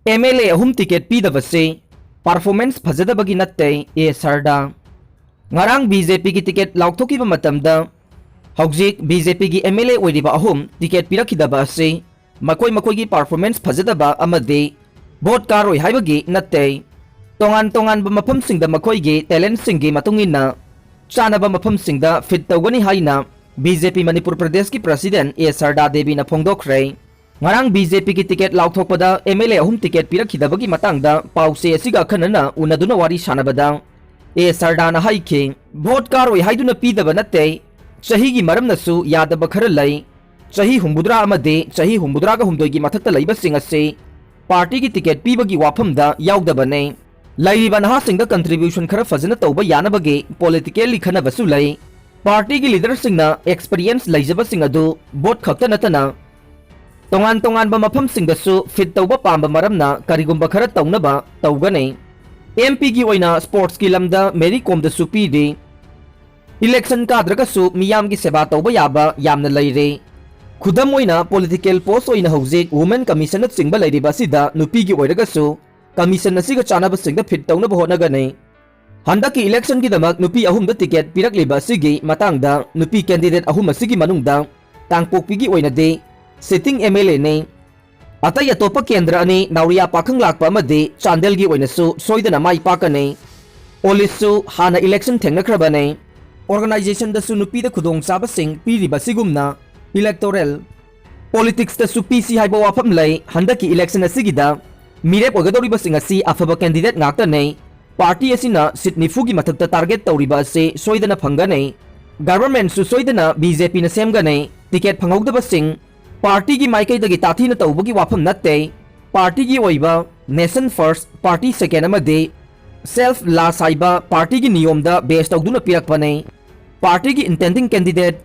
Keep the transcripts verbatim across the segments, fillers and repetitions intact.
M L A ꯑꯍꯨꯝ ticket ꯄꯤꯗꯕꯁꯤ performance ꯐꯖꯗꯕꯒꯤ ꯅꯠꯇꯦ, ꯑꯦ ꯁꯔꯗꯥ꯫ ꯉꯔꯥꯡ ꯕꯤ ꯖꯦ ꯄꯤꯒꯤ ꯇꯤꯀꯦꯠ ꯂꯥꯎꯊꯣꯛꯈꯤꯕ ꯃꯇꯝꯗ ꯍꯧꯖꯤꯛ ꯕꯤ ꯖꯦ ꯄꯤꯒꯤ ꯑꯦꯝ ꯑꯦꯜ ꯑꯦ ꯑꯣꯏꯔꯤꯕ ꯑꯍꯨꯝ ꯇꯤꯀꯦꯠ ꯄꯤꯔꯛꯈꯤꯗꯕ ꯑꯁꯤ ꯃꯈꯣꯏ ꯃꯈꯣꯏꯒꯤ ꯄꯔꯐꯣꯔꯃꯦꯟꯁ ꯐꯖꯗꯕ ꯑꯃꯗꯤ ꯚꯣꯠ ꯀꯥꯔꯣꯏ ꯍꯥꯏꯕꯒꯤ ꯅꯠꯇꯦ꯫ ꯇꯣꯉꯥꯟ ꯇꯣꯉꯥꯟꯕ ꯃꯐꯝꯁꯤꯡꯗ ꯃꯈꯣꯏꯒꯤ ꯇꯦꯂꯦꯟꯠꯁꯤꯡꯒꯤ ꯃꯇꯨꯡ ꯏꯟꯅ ꯆꯥꯅꯕ ꯃꯐꯝꯁꯤꯡꯗ ꯐꯤꯠ ꯇꯧꯒꯅꯤ ꯍꯥꯏꯅ ꯕꯤ ꯖꯦ ꯄꯤ ꯃꯅꯤꯄꯨꯔ ꯄ꯭ꯔꯗꯦꯁꯀꯤ ꯄ꯭ꯔꯁꯤꯗꯦꯟꯠ ꯑꯦ ꯁꯔꯗꯥ ꯗꯦꯕꯤꯅ ꯐꯣꯡꯗꯣꯛꯈ꯭ꯔꯦ꯫ ꯉꯔꯥꯡ ꯕꯤ ꯖꯦ ꯄꯤꯒꯤ ꯇꯤꯀꯦꯠ ꯂꯥꯎꯊꯣꯛꯄꯗ ꯑꯦꯝ ꯑꯦꯜ ꯑꯦ ꯑꯍꯨꯝ ꯇꯤꯀꯦꯠ ꯄꯤꯔꯛꯈꯤꯗꯕꯒꯤ ꯃꯇꯥꯡꯗ ꯄꯥꯎꯆꯦ ꯑꯁꯤꯒ ꯑꯈꯟꯅꯅ ꯎꯅꯗꯨꯅ ꯋꯥꯔꯤ ꯁꯥꯟꯅꯕꯗ ꯑꯦ ꯁꯔꯗꯥꯅ ꯍꯥꯏꯈꯤ, ꯚꯣꯠ ꯀꯥꯔꯣꯏ ꯍꯥꯏꯗꯨꯅ ꯄꯤꯗꯕ ꯅꯠꯇꯦ, ꯆꯍꯤꯒꯤ ꯃꯔꯝꯅꯁꯨ ꯌꯥꯗꯕ ꯈꯔ ꯂꯩ꯫ ꯆꯍꯤ ꯍꯨꯝꯐꯨꯇꯔꯥ ꯑꯃꯗꯤ ꯆꯍꯤ ꯍꯨꯝꯐꯨꯇꯔꯥꯒ ꯍꯨꯝꯗꯣꯏꯒꯤ ꯃꯊꯛꯇ ꯂꯩꯕꯁꯤꯡ ꯑꯁꯤ ꯄꯥꯔꯇꯤꯒꯤ ꯇꯤꯀꯦꯠ ꯄꯤꯕꯒꯤ ꯋꯥꯐꯝꯗ ꯌꯥꯎꯗꯕꯅꯤ꯫ ꯂꯩꯔꯤꯕ ꯅꯍꯥꯁꯤꯡꯗ ꯀꯟꯇ꯭ꯔꯤꯕ꯭ꯌꯨꯁꯟ ꯈꯔ ꯐꯖꯅ ꯇꯧꯕ ꯌꯥꯅꯕꯒꯤ ꯄꯣꯂꯤꯇꯤꯀꯦꯜꯂꯤ ꯈꯟꯅꯕꯁꯨ ꯂꯩ꯫ ꯄꯥꯔꯇꯤꯒꯤ ꯂꯤꯗꯔꯁꯤꯡꯅ ꯑꯦꯛꯁꯄꯤꯔꯤꯌꯦꯟꯁ ꯂꯩꯖꯕꯁꯤꯡ ꯑꯗꯨ ꯚꯣꯠ ꯈꯛꯇ ꯅꯠꯇꯅ ꯇꯣꯉꯥꯟ ꯇꯣꯉꯥꯟꯕ ꯃꯐꯝꯁꯤꯡꯗꯁꯨ ꯐꯤꯠ ꯇꯧꯕ ꯄꯥꯝꯕ ꯃꯔꯝꯅ ꯀꯔꯤꯒꯨꯝꯕ ꯈꯔ ꯇꯧꯅꯕ ꯇꯧꯒꯅꯤ꯫ ꯑꯦꯝ ꯄꯤꯒꯤ ꯑꯣꯏꯅ ꯁ꯭ꯄꯣꯔꯠꯁꯀꯤ ꯂꯝꯗ ꯃꯦꯔꯤ ꯀꯣꯝꯗꯁꯨ ꯄꯤꯔꯤ꯫ ꯏꯂꯦꯛꯁꯟ ꯀꯥꯗ꯭ꯔꯒꯁꯨ ꯃꯤꯌꯥꯝꯒꯤ ꯁꯦꯕꯥ ꯇꯧꯕ ꯌꯥꯕ ꯌꯥꯝꯅ ꯂꯩꯔꯦ꯫ ꯈꯨꯗꯝ ꯑꯣꯏꯅ ꯄꯣꯂꯤꯇꯤꯀꯦꯜ ꯄꯣꯁ ꯑꯣꯏꯅ ꯍꯧꯖꯤꯛ ꯋꯨꯃꯦꯟ ꯀꯃꯤꯁꯟꯅꯆꯤꯡꯕ ꯂꯩꯔꯤꯕ ꯑꯁꯤꯗ ꯅꯨꯄꯤꯒꯤ ꯑꯣꯏꯔꯒꯁꯨ ꯀꯃꯤꯁꯟ ꯑꯁꯤꯒ ꯆꯥꯟꯅꯕꯁꯤꯡꯗ ꯐꯤꯠ ꯇꯧꯅꯕ ꯍꯣꯠꯅꯒꯅꯤ꯫ ꯍꯟꯗꯛꯀꯤ ꯏꯂꯦꯛꯁꯟꯒꯤꯗꯃꯛ ꯅꯨꯄꯤ ꯑꯍꯨꯝꯗ ꯇꯤꯀꯦꯠ ꯄꯤꯔꯛꯂꯤꯕ ꯑꯁꯤꯒꯤ ꯃꯇꯥꯡꯗ ꯅꯨꯄꯤ ꯀꯦꯟꯗꯤꯗꯦꯠ ꯑꯍꯨꯝ ꯑꯁꯤꯒꯤ ꯃꯅꯨꯡꯗ ꯀꯥꯡꯄꯣꯛꯄꯤꯒꯤ ꯑꯣꯏꯅꯗꯤ ꯁꯤꯇꯤꯡ ꯑꯦꯝ ꯑꯦꯜ ꯑꯦꯅꯤ꯫ ꯑꯇꯩ ꯑꯇꯣꯞꯄ ꯀꯦꯟꯗ꯭ꯔ ꯑꯅꯤ ꯅꯥꯎꯔꯤꯌꯥ ꯄꯥꯈꯪ ꯂꯥꯛꯄ ꯑꯃꯗꯤ ꯆꯥꯟꯗꯦꯜꯒꯤ ꯑꯣꯏꯅꯁꯨ ꯁꯣꯏꯗꯅ ꯃꯥꯏ ꯄꯥꯛꯀꯅꯤ꯫ ꯑꯣꯂꯤꯁꯁꯨ ꯍꯥꯟꯅ ꯏꯂꯦꯛꯁꯟ ꯊꯦꯡꯅꯈ꯭ꯔꯕꯅꯤ꯫ ꯑꯣꯔꯒꯅꯥꯏꯖꯦꯁꯟꯗꯁꯨ ꯅꯨꯄꯤꯗ ꯈꯨꯗꯣꯡꯆꯥꯕꯁꯤꯡ ꯄꯤꯔꯤꯕ ꯑꯁꯤꯒꯨꯝꯅ ꯏꯂꯦꯛꯇꯣꯔꯦꯜ ꯄꯣꯂꯤꯇꯤꯛꯁꯇꯁꯨ ꯄꯤꯁꯤ ꯍꯥꯏꯕ ꯋꯥꯐꯝ ꯂꯩ꯫ ꯍꯟꯗꯛꯀꯤ ꯏꯂꯦꯛꯁꯟ ꯑꯁꯤꯒꯤꯗ ꯃꯤꯔꯦꯞ ꯑꯣꯏꯒꯗꯧꯔꯤꯕꯁꯤꯡ ꯑꯁꯤ ꯑꯐꯕ ꯀꯦꯟꯗꯤꯗꯦꯠ ꯉꯥꯛꯇꯅꯤ꯫ ꯄꯥꯔꯇꯤ ꯑꯁꯤꯅ ꯁꯤꯠ ꯅꯤꯐꯨꯒꯤ ꯃꯊꯛꯇ ꯇꯥꯔꯒꯦꯠ ꯇꯧꯔꯤꯕ ꯑꯁꯤ ꯁꯣꯏꯗꯅ ꯐꯪꯒꯅꯤ꯫ ꯒꯚꯔꯟꯃꯦꯟꯠꯁꯨ ꯁꯣꯏꯗꯅ ꯕꯤ ꯖꯦ ꯄꯤꯅ ꯁꯦꯝꯒꯅꯤ꯫ ꯇꯤꯀꯦꯠ ꯐꯪꯍꯧꯗꯕꯁꯤꯡ ꯄꯥꯔꯇꯤꯒꯤ ꯃꯥꯏꯀꯩꯗꯒꯤ ꯇꯥꯊꯤꯅ ꯇꯧꯕꯒꯤ ꯋꯥꯐꯝ ꯅꯠꯇꯦ꯫ ꯄꯥꯔꯇꯤꯒꯤ ꯑꯣꯏꯕ ꯅꯦꯁꯟ ꯐꯥꯔꯁ, ꯄꯥꯔꯇꯤ ꯁꯦꯀꯦꯟ ꯑꯃꯗꯤ ꯁꯦꯜꯐ ꯂꯥꯁ ꯍꯥꯏꯕ ꯄꯥꯔꯇꯤꯒꯤ ꯅꯤꯌꯣꯝꯗ ꯕꯦꯁ ꯇꯧꯗꯨꯅ ꯄꯤꯔꯛꯄꯅꯤ꯫ ꯄꯥꯔꯇꯤꯒꯤ ꯏꯟꯇꯦꯟꯗꯤꯡ ꯀꯦꯟꯗꯤꯗꯦꯠ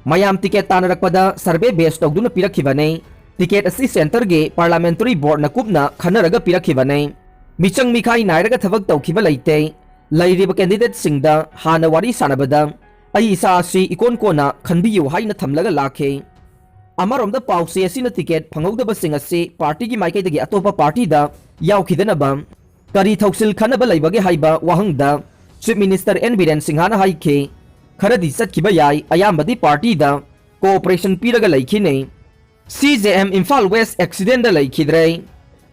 ꯃꯌꯥꯝ ꯇꯤꯀꯦꯠ ꯇꯥꯟꯅꯔꯛꯄꯗ ꯁꯔꯚꯦ ꯕꯦꯁ ꯇꯧꯗꯨꯅ ꯄꯤꯔꯛꯈꯤꯕꯅꯤ꯫ ꯇꯤꯀꯦꯠ ꯑꯁꯤ ꯁꯦꯟꯇꯔꯒꯤ ꯄꯥꯔꯂꯥꯃꯦꯟꯇꯔꯤ ꯕꯣꯔꯗꯅ ꯀꯨꯞꯅ ꯈꯟꯅꯔꯒ ꯄꯤꯔꯛꯈꯤꯕꯅꯤ꯫ ꯃꯤꯆꯪ ꯃꯤꯈꯥꯏ ꯅꯥꯏꯔꯒ ꯊꯕꯛ ꯇꯧꯈꯤꯕ ꯂꯩꯇꯦ꯫ ꯂꯩꯔꯤꯕ ꯀꯦꯟꯗꯤꯗꯦꯠꯁꯤꯡꯗ ꯍꯥꯟꯅ ꯋꯥꯔꯤ ꯁꯥꯟꯅꯕꯗ ꯑꯩ ꯏꯁꯥ ꯑꯁꯤ ꯏꯀꯣꯟ ꯀꯣꯟꯅ ꯈꯟꯕꯤꯌꯨ ꯍꯥꯏꯅ ꯊꯝꯂꯒ ꯂꯥꯛꯈꯤ꯫ ꯑꯃꯔꯣꯝꯗ ꯄꯥꯎꯆꯦ ꯑꯁꯤꯅ ꯇꯤꯀꯦꯠ ꯐꯪꯍꯧꯗꯕꯁꯤꯡ ꯑꯁꯤ ꯄꯥꯔꯇꯤꯒꯤ ꯃꯥꯏꯀꯩꯗꯒꯤ ꯑꯇꯣꯞꯄ ꯄꯥꯔꯇꯤꯗ ꯌꯥꯎꯈꯤꯗꯅꯕ ꯀꯔꯤ ꯊꯧꯁꯤꯜ ꯈꯟꯅꯕ ꯂꯩꯕꯒꯦ ꯍꯥꯏꯕ ꯋꯥꯍꯪꯗ Chief Minister N ꯕꯤꯔꯦꯟ ꯁꯤꯡꯍꯅ ꯍꯥꯏꯈꯤ, "ꯈꯔꯗꯤ ꯆꯠꯈꯤꯕ ꯌꯥꯏ, ꯑꯌꯥꯝꯕꯗꯤ ꯄꯥꯔꯇꯤꯗ cooperation ꯄꯤꯔꯒ ꯂꯩꯈꯤꯅꯤ"꯫ ꯁꯤ ꯖꯦ ꯑꯦꯝ ꯏꯝꯐꯥꯜ ꯋꯦꯁ ꯑꯦꯛꯁꯤꯗꯦꯟꯗ ꯂꯩꯈꯤꯗ꯭ꯔꯦ꯫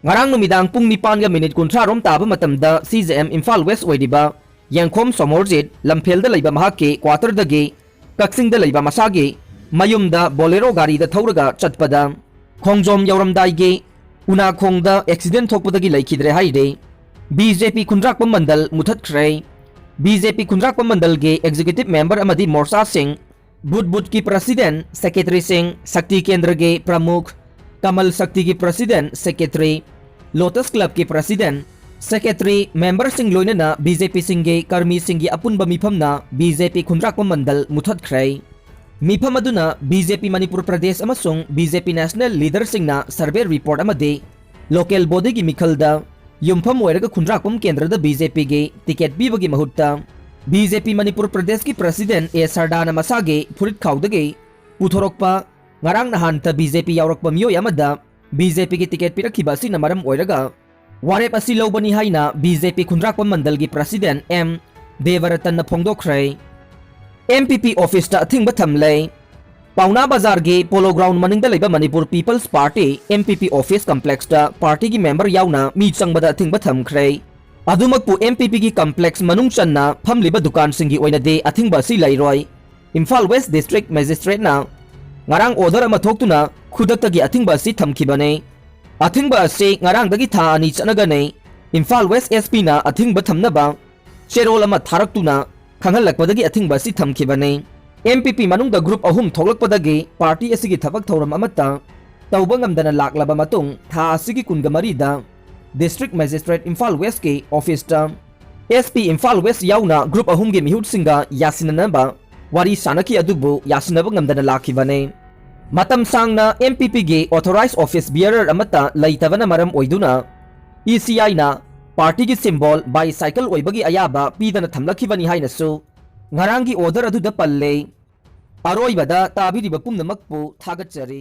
ꯉꯔꯥꯡ ꯅꯨꯃꯤꯗꯥꯡ ꯄꯨꯡ ꯅꯤꯄꯥꯟꯒ ꯃꯤꯅꯤꯠ ꯀꯨꯟꯊ꯭ꯔꯥ ꯔꯣꯝ ꯇꯥꯕ ꯃꯇꯝꯗ ꯁꯤ ꯖꯦ ꯑꯦꯝ ꯏꯝꯐꯥꯜ ꯋꯦꯁ ꯑꯣꯏꯔꯤꯕ ꯌꯦꯡꯈꯣꯝ ꯁꯣꯃꯣꯔꯖꯤꯠ ꯂꯝꯐꯦꯜꯗ ꯂꯩꯕ ꯃꯍꯥꯛꯀꯤ ꯀ꯭ꯋꯥꯇꯔꯗꯒꯤ ꯀꯛꯆꯤꯡꯗ ꯂꯩꯕ ꯃꯁꯥꯒꯤ ꯃꯌꯨꯝꯗ ꯕꯣꯂꯦꯔꯣ ꯒꯥꯔꯤꯗ ꯊꯧꯔꯒ ꯆꯠꯄꯗ ꯈꯣꯡꯖꯣꯝ ꯌꯧꯔꯝꯗꯥꯏꯒꯤ ꯎꯅꯥꯈꯣꯡꯗ ꯑꯦꯛꯁꯤꯗꯦꯟ ꯊꯣꯛꯄꯗꯒꯤ ꯂꯩꯈꯤꯗ꯭ꯔꯦ ꯍꯥꯏꯔꯦ꯫ ꯕꯤ ꯖꯦ ꯄꯤ ꯈꯨꯟꯗ꯭ꯔꯥꯛꯄꯝ ꯃꯟꯗꯜ ꯃꯨꯊꯠꯈ꯭ꯔꯦ꯫ ꯕꯤ ꯖꯦ ꯄꯤ ꯈꯨꯟꯗ꯭ꯔꯥꯛꯄꯝ ꯃꯟꯗꯜꯒꯤ executive member ꯑꯃꯗꯤ ꯃꯣꯔꯆꯥꯁꯤꯡ, ꯕꯨꯠ ꯕꯨꯠꯀꯤ president, secretaryꯁꯤꯡ, ꯁꯛꯇꯤ ꯀꯦꯟꯗ꯭ꯔꯒꯤ ꯄ꯭ꯔꯃꯨꯈ, ꯀꯃꯜ ꯁꯛꯇꯤꯒꯤ president, secretary, ꯂꯣꯇꯁ ꯀ꯭ꯂꯕꯀꯤ president, secretary, memberꯁꯤꯡ ꯂꯣꯏꯅꯅ ꯕꯤ ꯖꯦ ꯄꯤꯁꯤꯡꯒꯤ ꯀꯔꯃꯤꯁꯤꯡꯒꯤ ꯑꯄꯨꯟꯕ ꯃꯤꯐꯝꯅ ꯕꯤ ꯖꯦ ꯄꯤ ꯈꯨꯟꯗ꯭ꯔꯥꯛꯄꯝ ꯃꯟꯗꯜ ꯃꯨꯊꯠꯈ꯭ꯔꯦ꯫ ꯃꯤꯐꯝ ꯑꯗꯨꯅ ꯕꯤ ꯖꯦ ꯄꯤ ꯃꯅꯤꯄꯨꯔ ꯄ꯭ꯔꯗꯦꯁ ꯑꯃꯁꯨꯡ ꯕꯤ ꯖꯦ ꯄꯤ national leaderꯁꯤꯡꯅ survey report ꯑꯃꯗꯤ local bodyꯒꯤ ꯃꯤꯈꯜꯗ ꯌꯨꯝꯐꯝ ꯑꯣꯏꯔꯒ ꯈꯨꯟꯗ꯭ꯔꯥꯛꯄꯝ ꯀꯦꯟꯗ꯭ꯔꯗ ꯕꯤ ꯖꯦ ꯄꯤꯒꯤ ꯇꯤꯀꯦꯠ ꯄꯤꯕꯒꯤ ꯃꯍꯨꯠꯇ ꯕꯤ ꯖꯦ ꯄꯤ ꯃꯅꯤꯄꯨꯔ ꯄ꯭ꯔꯗꯦꯁꯀꯤ president ꯑꯦ ꯁꯔꯗꯥꯅ ꯃꯁꯥꯒꯤ ꯐꯨꯔꯤꯠ ꯈꯥꯎꯗꯒꯤ ꯄꯨꯊꯣꯔꯛꯄ ꯉꯔꯥꯡ ꯅꯍꯥꯟꯇ ꯕꯤ ꯖꯦ ꯄꯤ ꯌꯥꯎꯔꯛꯄ ꯃꯤꯑꯣꯏ ꯑꯃꯗ ꯕꯤ ꯖꯦ ꯄꯤꯒꯤ ꯇꯤꯀꯦꯠ ꯄꯤꯔꯛꯈꯤꯕ ꯑꯁꯤꯅ ꯃꯔꯝ ꯑꯣꯏꯔꯒ ꯋꯥꯔꯦꯞ ꯑꯁꯤ ꯂꯧꯕꯅꯤ ꯍꯥꯏꯅ ꯕꯤ ꯖꯦ ꯄꯤ ꯈꯨꯟꯗ꯭ꯔꯥꯛꯄꯝ ꯃꯟꯗꯜꯒꯤ president ꯑꯦꯝ ꯗꯦꯕꯔꯇꯟꯅ ꯐꯣꯡꯗꯣꯛꯈ꯭ꯔꯦ꯫ ꯑꯦꯝ ꯄꯤ ꯄꯤ officeꯇ ꯑꯊꯤꯡꯕ ꯊꯝꯂꯦ꯫ ꯄꯥꯎꯅꯥ ꯕꯖꯥꯔꯒꯤ Polo Ground ꯃꯅꯤꯡꯗ ꯂꯩꯕ Manipur People's Party, M P P office complexꯇ partyꯒꯤ member ꯌꯥꯎꯅ ꯃꯤ ꯆꯪꯕꯗ ꯑꯊꯤꯡꯕ ꯊꯝꯈ꯭ꯔꯦ꯫ ꯑꯗꯨꯃꯛꯄꯨ, M P Pꯒꯤ complex ꯃꯅꯨꯡ ꯆꯟꯅ ꯐꯝꯂꯤꯕ ꯗꯨꯀꯥꯟꯁꯤꯡꯒꯤ ꯑꯣꯏꯅꯗꯤ ꯑꯊꯤꯡꯕ ꯑꯁꯤ ꯂꯩꯔꯣꯏ꯫ ꯏꯝꯐꯥꯜ West District Magistrateꯅ ꯉꯔꯥꯡ order ꯑꯃ ꯊꯣꯛꯇꯨꯅ ꯈꯨꯗꯛꯇꯒꯤ ꯑꯊꯤꯡꯕ ꯑꯁꯤ ꯊꯝꯈꯤꯕꯅꯤ꯫ ꯑꯊꯤꯡꯕ ꯑꯁꯤ ꯉꯔꯥꯡꯗꯒꯤ ꯊꯥ ꯑꯅꯤ ꯆꯠꯅꯒꯅꯤ꯫ ꯏꯝꯐꯥꯜ West S Pꯅ ꯑꯊꯤꯡꯕ ꯊꯝꯅꯕ ꯆꯦꯔꯣꯜ ꯑꯃ ꯊꯥꯔꯛꯇꯨꯅ ꯈꯪꯍꯜꯂꯛꯄꯗꯒꯤ ꯑꯊꯤꯡꯕ ꯑꯁꯤ ꯊꯝꯈꯤꯕꯅꯤ꯫ M P P ꯃꯅꯨꯡꯗ group ꯑꯍꯨꯝ ꯊꯣꯛꯂꯛꯄꯗꯒꯤ party ꯑꯁꯤꯒꯤ ꯊꯕꯛ ꯊꯧꯔꯝ ꯑꯃꯠꯇ ꯇꯧꯕ ꯉꯝꯗꯅ ꯂꯥꯛꯂꯕ ꯃꯇꯨꯡ, ꯊꯥ ꯑꯁꯤꯒꯤ ꯀꯨꯟꯒ ꯃꯔꯤꯗ District Magistrate Imphal Westꯀꯤ officeꯇ S P Imphal West ꯌꯥꯎꯅ group ꯑꯍꯨꯝꯒꯤ ꯃꯤꯍꯨꯠꯁꯤꯡꯒ ꯌꯥꯁꯤꯟꯅꯅꯕ ꯋꯥꯔꯤ ꯁꯥꯅꯈꯤ, ꯑꯗꯨꯕꯨ ꯌꯥꯁꯤꯟꯅꯕ ꯉꯝꯗꯅ ꯂꯥꯛꯈꯤꯕꯅꯤ꯫ ꯃꯇꯝ ꯁꯥꯡꯅ M P Pꯒꯤ authorized office bearer ꯑꯃꯠꯇ ꯂꯩꯇꯕꯅ ꯃꯔꯝ ꯑꯣꯏꯗꯨꯅ, E C Iꯅ partyꯒꯤ symbol bicycle ꯑꯣꯏꯕꯒꯤ ꯑꯌꯥꯕ ꯄꯤꯗꯅ ꯊꯝꯂꯛꯈꯤꯕꯅꯤ ꯍꯥꯏꯅꯁꯨ ꯉꯔꯥꯡꯒꯤ order ꯑꯗꯨꯗ ꯄꯜꯂꯦ꯫ ꯑꯔꯣꯏꯕꯗ ꯇꯥꯕꯤꯔꯤꯕ ꯄꯨꯝꯅꯃꯛꯄꯨ ꯊꯥꯒꯠꯆꯔꯤ꯫